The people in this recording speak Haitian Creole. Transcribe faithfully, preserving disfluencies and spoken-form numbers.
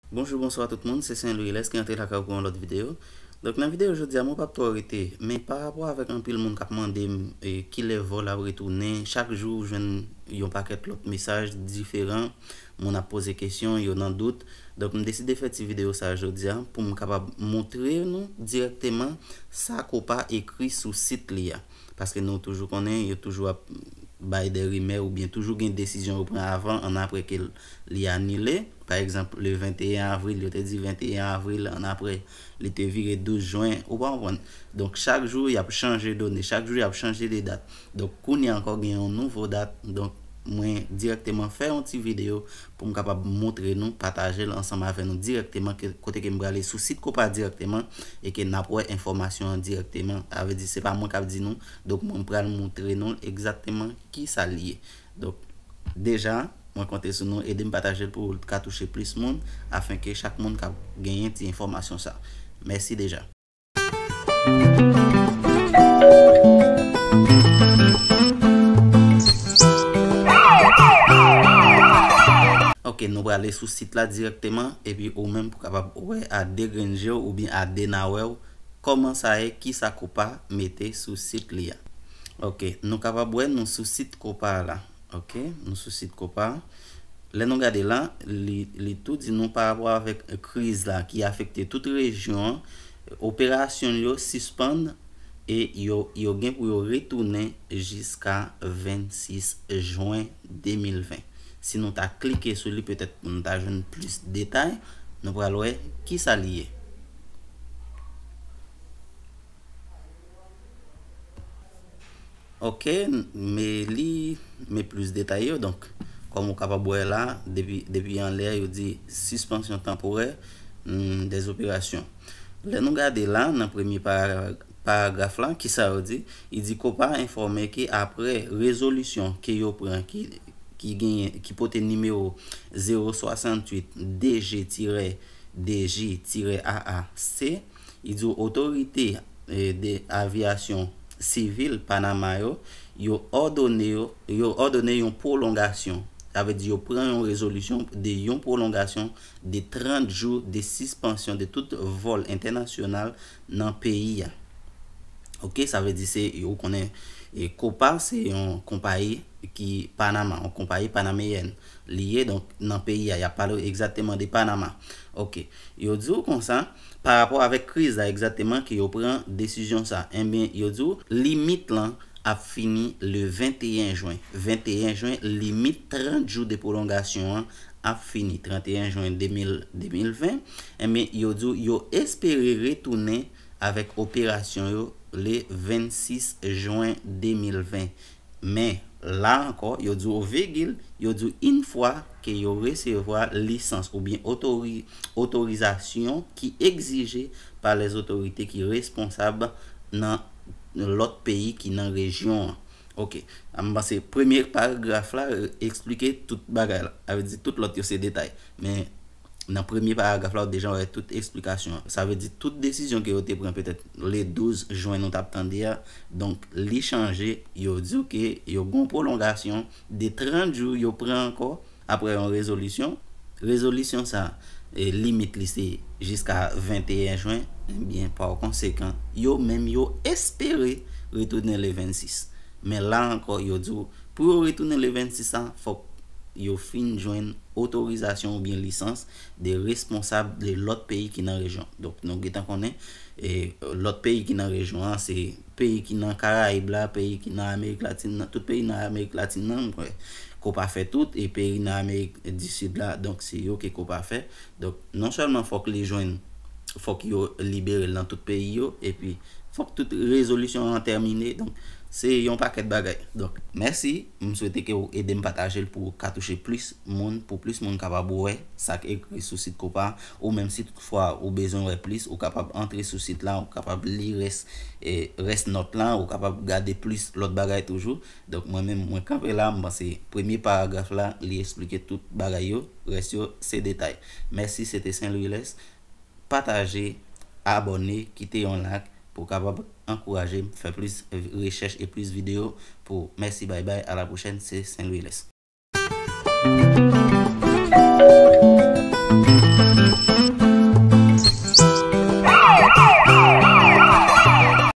Bonjou, bonswa tout moun, se Saint Louis Lès ki antre lakay ou pou yon lòt videyo. Donk nan videyo jodi a, mwen p ap twò rete, men pa rapò avèk anpil moun k ap mande m e, kilè vòl ap retounen, chak jou ou jwenn yon pakèt lòt mesaj diferan, moun ap poze kesyon, yo nan dout. Donk m deside fè ti videyo sa a jodi a pou m kapab montre nou dirèkteman sa Copa ekri sou sit li a. Paske nou toujou konnen, yo toujou ap bay de rimè oubyen toujou gen desizyon yo pran avan, annapre ke l, li anile. Pa egzanp, le venteyen avril, yo te di venteyen avril, annapre, li te vire douz jen, ou pa konprann? Donk, chak jou, y ap chanje done, chak jou, y ap chanje de dat. Donk, kounye a ankò, gen yon nouvo dat. Donk, mwen dirèkteman fè yon ti videyo pou m kapab montre nou, pataje l ansanm avè nou dirèkteman, ke, kote ke m prale sou sit Copa dirèkteman, e ke n ap wè enfòmasyon an dirèkteman. Sa vle di, se pa mwen k ap di nou, donk mwen pral montre nou egzakteman ki sa l ye. Donk, deja, mwen konte sou nou, ede m pataje l pou l ka touche plis moun, afenke chak moun ka genyen ti enfòmasyon sa. Mèsi deja. Ok, nou prale sou sit la dirèkteman, epi ou menm pou kapab wè a de grenn je w oubyen a de nawè w, kòman sa ye, kisa Copa mete sou sit li a. Ok, nou kapab wè nou sou sit Copa la. Ok, nou sou sit Copa. Lè nou gade la, li, li tou di nou pa rapò avèk kriz la ki afekte tout rejyon an, operasyon yo sispann e yo, yo gen pou yo retounen jiska vennsis jen de mil ven. Si nou ta klike sou li, petèt pou nou ta jwenn plis detay, nou pral wè kisa li ye. Ok, m li, m plis detay yo. Donk, kòm ou kapab wè la, depi, depi anlè, yo di sispansyon tanporè, mm, des opérations. Lè nou gade la, nan premye para-, paragraf la, kisa yo di? Li di Copa enfòme ke apre rezolisyon ke yo pran ki, ki genyen, ki pote nimewo zewo swasanntuit D G tirè D J tirè A A C, li di otorite, eh, de avyasyon sivil Panama yo, yo òdone yo, yo òdone yon pwolongasyon. Sa vle di yo pran yon rezolisyon de yon pwolongasyon de trant jou de sispansyon de tout vòl entènasyonal nan peyi a. Ok, sa vle di se, ou konnen, e, Copa se yon konpayi ki Panama, yon konpayi panameyèn li ye, donk nan peyi a, y ap pale w egzakteman de Panama. Ok, yo di w konsa, pa rapò avèk kriz la egzakteman ke yo pran desizyon sa. Enben, yo di w limit lan ap fini le venteyen jen. Venteyen jen, limit trant jou de pwolongasyon an ap fini, trannteyen jen de mil, de mil ven. Enben, yo di w yo espere retounen avèk operasyon yo le vennsis jen de mil ven. Men, la ankò, yo di w vigil, yo di w yon fwa ke yo resevwa lisans oubyen otori-, otorizasyon ki egzije pa lèzotorite ki responsab nan lòt peyi ki nan rejyon an. Ok, m panse premye paragraf la, eh, eksplike tout bagay la. Sa vle di tout lòt yo se detay. Men, nan premye paragraf la, ou deja wè tout eksplikasyon an. Sa vle di tout desizyon ke yo te pran petèt le douz jen nou t ap tande a. Donk, li chanje, yo di w ke yo gen yon pwolongasyon de trant jou yo pran ankò apre yon rezolisyon. Rezolisyon sa, e, limit li se jiska venteyen jen. Ebyen, pa konsekan, yo menm yo espere retounen le vennsis. Men la ankò, yo di w, pou yo retounen le vennsis la, fòk yo fin jwenn otorizasyon oubyen lisans de responsab de lòt peyi ki nan rejyon. Donk, nou gentan konnen, e, lòt peyi ki nan rejyon an, se peyi ki nan Karayib la, peyi ki nan Amerik Latin nan, tout peyi nan Amerik Latin nan, m kwè, Copa fè tout, e peyi nan Amerik di Sid la, donk, se yo ke Copa fè. Donk, non sèlman fòk li jwenn, fòk yo libere l nan tout peyi yo, epi fòk tout rezolisyon an tèmine. Donk, se yon pakèt bagay. Donk, mèsi. M swete ke w ede m pataje l pou w ka touche plis moun, pou plis moun kapab wè sa k ekri sou sit Copa. Ou menm si toutfwa ou bezwen wè plis, ou kapab antre sou sit la, ou kapab li rès, e, rès nòt la, ou kapab gade plis lòt bagay toujou. Donk, mwen menm, mwen kanpe la, m panse premye paragraf la, li eksplike tout bagay yo, rès yo, se detay. Mèsi, se te Saint Louis Lès. Pataje, abòne, kite yon like pou w kapab ankouraje m fè plis rechèch e plis videyo pou ou. Mèsi, bay bay, a la pwochèn, se Saint Louis Lès.